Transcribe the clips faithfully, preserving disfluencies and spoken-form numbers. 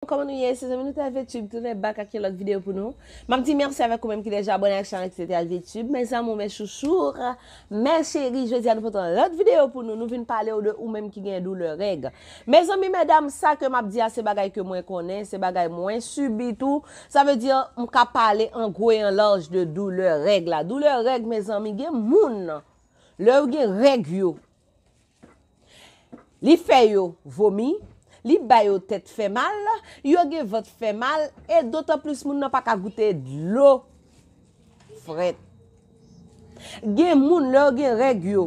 Kòman nou ye? Se zanmi nou T L V Tube tounen back ak yon lòt videyo pou nou. M ap di mèsi avèk ou menm ki deja abòne ak chanèl T L V Tube. Mes amours, mes chouchours, mes chéris, jodi a nou pote yon lòt videyo pou nou. Nou vin pale w de ou menm ki gen doulè règ. Mezanmi, medam, sa ke m ap di a, se bagay ke mwen konnen, se bagay mwen sibi tou. Sa vle di, m ka pale an gwo e an laj de doulè règ la. Doulè règ, mezanmi, gen moun, lè yo gen règ yo, li fè yo vomi, li ba yo tèt fè mal, yo gen vant fè mal, e dotan plis moun nan pa ka goute dlo frèt. Gen moun, lè yo gen règ yo,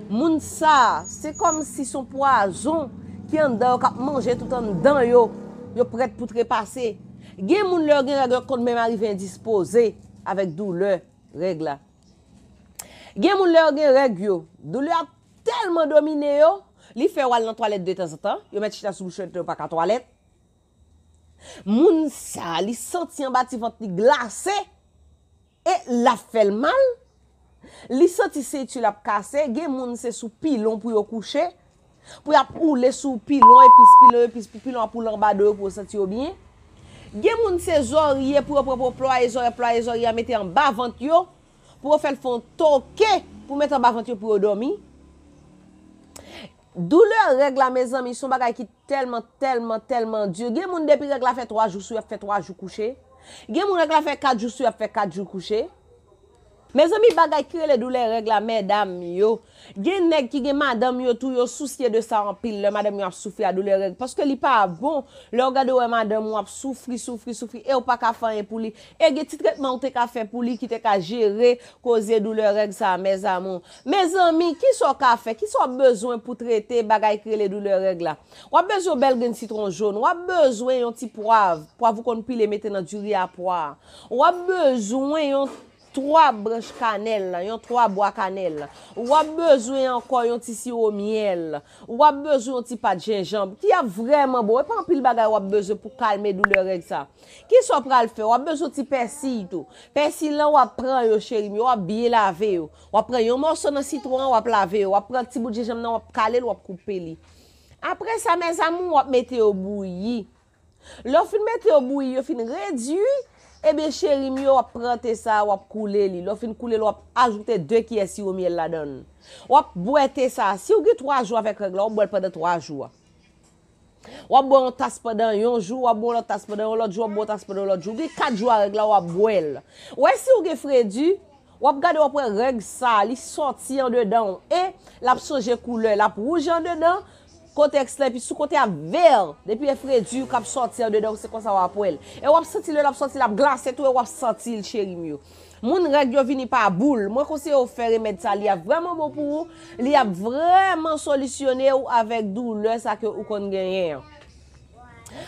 moun sa, se kòmsi se yon pwazon ki anndan yo, k ap manje tout anndan yo, yo prèt pou trepase. Gen moun, lè yo gen règ yo, konn menm arive endispoze avèk doulè règ la. Gen moun, lè yo gen règ yo, doulè a tèlman domine yo, li fè yo al nan twalèt detanzantan, yo mèt chita sou bouch yo, yo pa ka twalèt. Moun sa, li santi anba ti vant li glase, e l ap fè l mal. Li santi senti l ap kase. Gen moun, se sou pilon pou yo kouche, pou y ap woule sou pilon, epis pilon, epis pilon ap woule anba do yo pou yo santi yo byen. Gen moun, se zòrye pou yo pran pou yo plwaye zòrye, plwaye zòrye a mete anba vant yo, pou yo fè l fè yon toke pou mete anba vant yo pou yo dòmi. Doulè règ la, mezanmi, se yon bagay ki tèlman, tèlman, tèlman di. Gen moun, depi règ la fè twa jou sou yo, y ap fè twa jou kouche. Gen moun, règ la fè kat jou sou yo, y ap fè kat jou kouche. Mezanmi, bagay ki rele doulè règ la, medam yo, gen nèg ki gen madanm yo tou, yo sousye de sa anpil, lè madanm yo ap soufri a doulè règ, paske li pa bon. Lè w gade, w wè madanm ou ap soufri, soufri, soufri, e w pa ka fè anyen pou li. E gen ti tretman ou te ka fè pou li ki te ka jere koze doulè règ sa, mes amours. Mezanmi, kisa w ka fè? Kisa w ap bezwen pou trete bagay ki rele doulè règ la? W ap bezwen yon bèl grenn sitwon jòn, w ap bezwen yon ti pwav, pwav ou konn pile mete nan diri a pwa a. W ap bezwen yon twa branch kanèl, yon twa bwa kanèl. W ap bezwen ankò yon ti siwo myèl. W ap bezwen yon ti pat jenjanm ki ap vrèman bon. E pa anpil bagay w ap bezwen pou kalme doulè règ sa. Kisa w pral fè? W ap bezwen ti pèsiy tou. Pèsiy lan, w ap pran yo, cheri m yo, w ap byen lave yo. W ap pran yon mòso nan sitwon an, w ap lave yo. W ap pran ti bout jenjanm nan, w ap kale l, w ap koupe li. Apre sa, mes amours, w ap mete yo bouyi. Lè w fin mete yo bouyi, yo fin redui, ebyen, cheri m yo, w ap pran te sa a, w ap koule li. Lè w fin koule l, w ap ajoute de kiyè siwo myèl ladan l. W ap bwè te sa a. Si w gen twa jou avèk règ la, w ap bwè l pandan twa jou a. W ap bwè yon tas pandan yon jou, w ap bwè yon lòt tas pandan yon lòt jou, w ap bwè yon tas pandan yon lòt jou. Ou gen kat jou a règ la, w ap bwè l. Ou wè, si w gen fredi, w ap gade, w ap wè règ sa a, li sòti andedan w. E l ap chanje koulè, l ap wouj andedan, kontèks la, epi sou kote a vè. Depi e fredi k ap sòti andedan w, se konsa w ap wè l. E w ap santi lè l ap sòti, l ap glase tou, e w ap santi l, cheri m yo. Moun règ yo vini pa boul. Mwen konseye w fè remèd sa, li ap vrèman bon pou ou. Li ap vrèman solisyone w avèk doulè sa ke ou konn genyen an.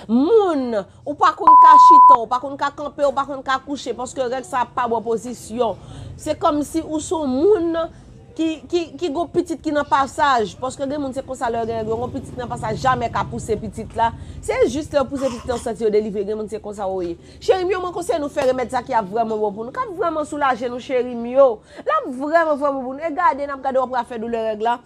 Moun, ou pa konn ka chita, ou pa konn ka kanpe, ou pa konn ka kouche, paske règ sa ap pa bon pozisyon. Se kòmsi ou se yon moun ki, ki, ki gon pitit ki nan pasaj, paske gen moun se konsa lè yo gen règ yo, gon pitit nan pasaj, jamè ka pouse pitit la. Se jis lè yo pouse pitit la, ou santi yo delivre, gen moun se konsa yo ye. Cheri m yo, mwen konseye nou fè remèd sa ki ap vrèman bon pou nou, k ap vrèman soulaje nou, cheri m yo. L ap vrèman, vrèman bon pou nou. E gade, n ap gade, w ap wè afè doulè règ la.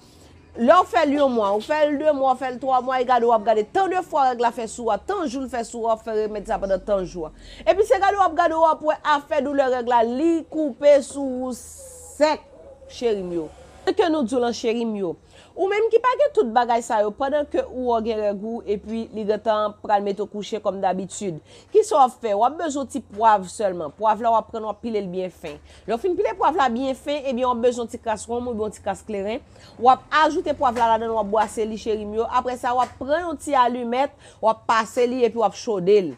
Lè w fè l yon mwa, ou fè l de mwa, ou fè l twa mwa, e gade, w ap gade tan de fwa règ la fè sou ou a, tan jou l fè sou ou a, w ap fè remèd sa pandan tan jou a. Epi se gade, w ap gade, w ap wè afè doulè règ la, li koupe sou ou sèk, cheri m yo. Ke nou di w lan, cheri m yo. Ou menm ki pa gen tout bagay sa yo, pandan ke ou gen règ ou, epi li gentan pral mete w kouche kòm dabitid. Kisa w ap fè? W ap bezwen yon ti pwav sèlman. Pwav la, w ap pran l, w ap pile l byen fen. Lè w fin pile pwav la byen fen, ebyen, w ap bezwen yon ti kras wonm oubyen yon ti kras kleren. W ap ajoute pwav la ladan l, w ap bwase li, cheri m yo. Apre sa, w ap pran yon ti alimèt, w ap pase li epi w ap chode l.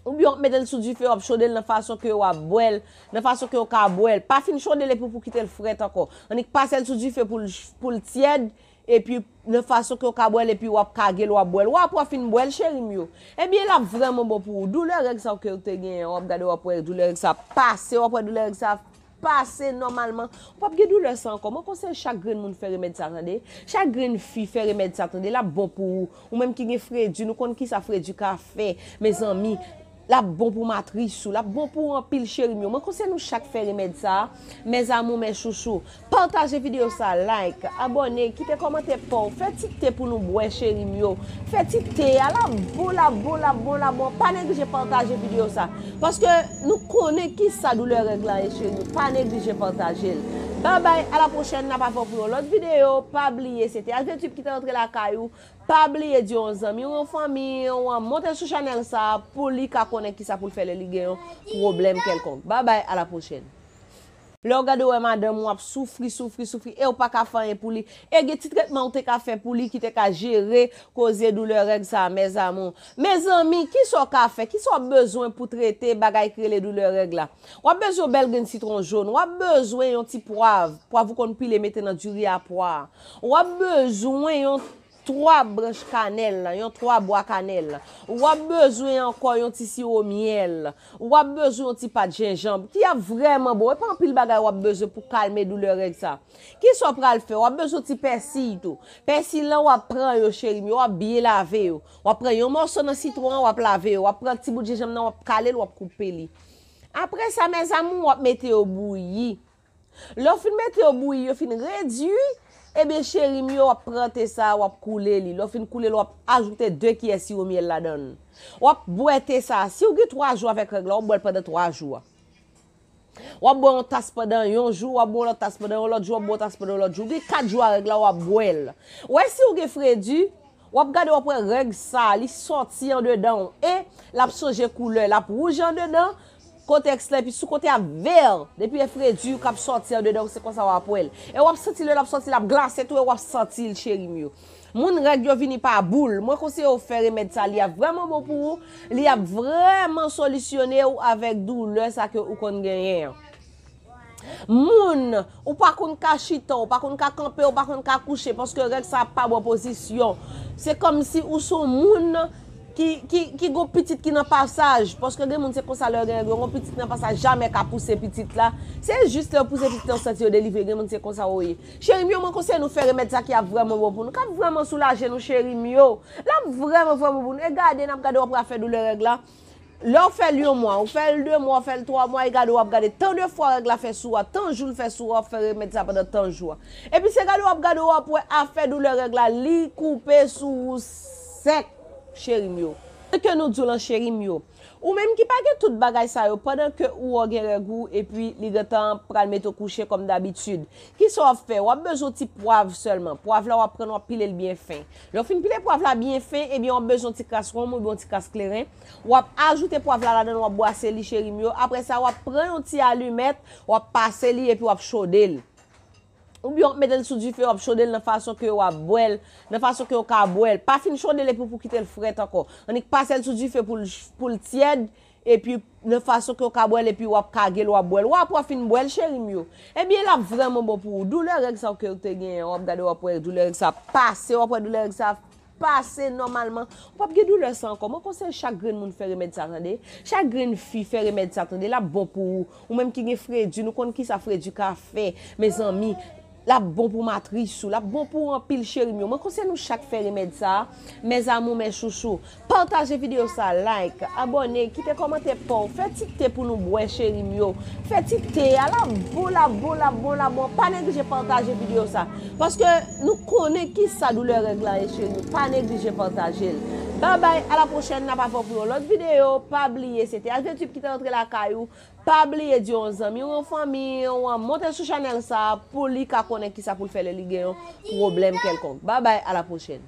Oubyen w ap mete l sou dife, w ap chode l nan fason ke w ap bwè l, nan fason ke w ka bwè l. Pa fin chode l epi pou kite l frèt ankò. Annik pase l sou dife pou l, pou l tyèd, epi nan fason ke w ka bwè l, epi w ap kage l, w ap bwè l. W ap wè w fin bwè l, cheri m yo. Ebyen, l ap vrèman bon pou ou. Doulè règ sa w ke w te genyen an, w ap gade, w ap wè doulè règ sa ap pase, w ap wè doulè règ sa ap pase nòmalman. Ou p ap gen doulè sa ankò. Mwen konseye chak grenn moun fè remèd sa, tande. Chak grenn fi fè remèd sa, tande. L ap bon pou ou. Ou menm ki gen fredi, nou konn kisa fredi ka fè, mezanmi. L ap bon pou matris ou, l ap bon pou ou anpil, cheri m yo. Mwen konseye nou chak fè remèd sa a. Mes amours, mes chouchous, pataje videyo sa, like, abòne, kite kòmantè pa w, fè ti te pou nou bwè, cheri m yo. Fè ti te a, l ap bon, l ap bon, l ap bon, l ap bon. Pa neglije pataje videyo sa. Paske nou konnen ki sa doulè règ la ye, cheri m yo. Pa neglije pataje l. Babay, a la pwochèn, n ap avè w pou yon lòt videyo. Pa bliye, se te H V Tube ki te rantre lakay ou. Pa bliye di yon zanmi w, yon fanmi w, monte sou chanèl sa pou li ka konnen kisa pou l fè lè li gen yon pwoblèm kèlkonk. Babay, a la pwochèn. Lè w gade w wè madanm ou ap soufri, soufri, soufri, e w pa ka fè anyen pou li, e gen ti tretman ou te ka fè pou li ki te ka jere koze doulè règ sa, mes amours. Mezanmi, kisa w ka fè? Kisa w ap bezwen pou trete bagay ki rele doulè règ la? W ap bezwen yon bèl grenn sitwon jòn, w ap bezwen yon ti pwav, pwav ou konn pile mete nan diri a pwa a. W ap bezwen yon twa branch kanèl, yon twa bwa kanèl. W ap bezwen ankò yon ti siwo myèl. W ap bezwen yon ti pat jenjanm ki ap vrèman bon. E pa anpil bagay w ap bezwen pou kalme doulè règ sa. Kisa w pral fè? W ap bezwen yon ti pèsiy tou. Pèsiy lan w ap pran yo, cheri m yo, w ap byen lave yo. W ap pran yon mòso nan sitwon an, w ap lave yo. W ap pran ti bout jenjanm nan, w ap kale l, w ap koupe li. Apre sa, mes amours, w ap mete yo bouyi. Lè w fin mete yo bouyi, yo fin redui, ebyen, cheri m yo, w ap pran te sa a, w ap koule li. Lè w fin koule l, w ap ajoute de kiyè siwo myèl ladan l. W ap bwè te sa a. Si w gen twa jou avèk règ la, w ap bwè l pandan twa jou a. W ap bwè yon tas pandan yon jou, w ap bwè yon lòt tas pandan yon lòt jou, w ap bwè yon tas pandan yon lòt jou. Ou gen kat jou a règ la, w ap bwè l. Ou wè, si w gen fredi, w ap gade, w ap wè règ sa a, li sòti andedan w. E l ap chanje koulè, l ap wouj andedan, kontèks la, epi sou kote a vè. Depi e fredi k ap sòti andedan w, se konsa w ap wè l. E w ap santi lè l ap sòti, l ap glase tou, e w ap santi l, cheri m yo. Moun règ yo vini pa boul. Mwen konseye w fè remèd sa, li ap vrèman bon pou ou. Li ap vrèman solisyone w avèk doulè sa ke ou konn genyen an. Moun, ou pa konn ka chita, ou pa konn ka kanpe, ou pa konn ka kouche, paske règ sa ap pa ba w pozisyon. Se kòmsi ou se yon moun ki, ki, ki gon pitit ki nan pasaj, paske gen moun se konsa lè yo gen règ yo, gon pitit nan pasaj, jamè ka pouse pitit la. Se jis lè yo pouse pitit la, yo santi yo delivre, gen moun se konsa yo ye. Cheri m yo, mwen konseye nou fè remèd sa ki ap vrèman bon pou nou, k ap vrèman soulaje nou, cheri m yo. L ap vrèman, vrèman bon pou nou. E gade, n ap gade, w ap afè doulè règ la. Lè w fè l yon mwa, ou fè l de mwa, ou fè l twa mwa, e gade, w ap gade tan de fwa règ la fè sou ou a, tan jou l fè sou ou a, w ap fè remèd sa pandan tan jou a. Epi se gade, w ap gade, w ap wè afè doulè règ la, li koupe sou ou sèk, cheri m yo. Ke nou di w lan, cheri m yo. Ou menm ki pa gen tout bagay sa yo, pandan ke ou gen règ ou, epi li gentan pral mete w kouche kòm dabitid. Kisa w ap fè? W ap bezwen yon ti pwav sèlman. Pwav la, w ap pran l, w ap pile l byen fen. Lè w fin pile pwav la byen fen, ebyen, w ap bezwen yon ti kras wonm oubyen yon ti kras kleren. W ap ajoute pwav la ladan l, w ap bwase li, cheri m yo. Apre sa, w ap pran yon ti alimèt, w ap pase li, epi w ap chode l. Oubyen w ap mete l sou dife, w ap chode l nan fason ke w ap bwè l, nan fason ke w ka bwè l. Pa fin chode l epi pou kite l frèt ankò. Annik pase l sou dife pou l, pou l tyèd, epi nan fason ke w ka bwè l, epi w ap kage l, w ap bwè l. W ap, w ap fin bwè l, cheri m yo. Ebyen, l ap vrèman bon pou ou. Doulè règ sa ke w te genyen an, w ap gade, w ap wè doulè règ sa pase, w ap wè doulè règ sa pase nòmalman. Ou p ap gen doulè sa ankò. Mwen konseye chak grenn moun fè remèd sa, tande. Chak grenn fi fè remèd sa, tande. L ap bon pou ou. Ou menm ki gen fredi, nou konn kisa fredi ka fè, mezanmi. L ap bon pou matris ou, l ap bon pou ou anpil, cheri m yo. Mwen konseye nou chak fè remèd sa a. Mes amours, mes chouchous, pataje videyo sa, like, abòne, kite kòmantè pa w, fè ti te pou nou bwè, cheri m yo. Fè ti te a, l ap bon, l ap bon, l ap bon, l ap bon. Pa neglije pataje videyo sa. Paske nou konnen kisa doulè règ la ye, cheri m yo. Pa neglije pataje l. Babay, a la pwochèn, n ap avè w pou yon lòt videyo. Pa bliye, se te H V Tube ki te rantre lakay ou. Pa bliye di yon zanmi w, yon fanmi w, monte sou chanèl sa pou li ka konnen kisa pou l fè lè li gen yon pwoblèm kèlkonk. Babay, a la pwochèn.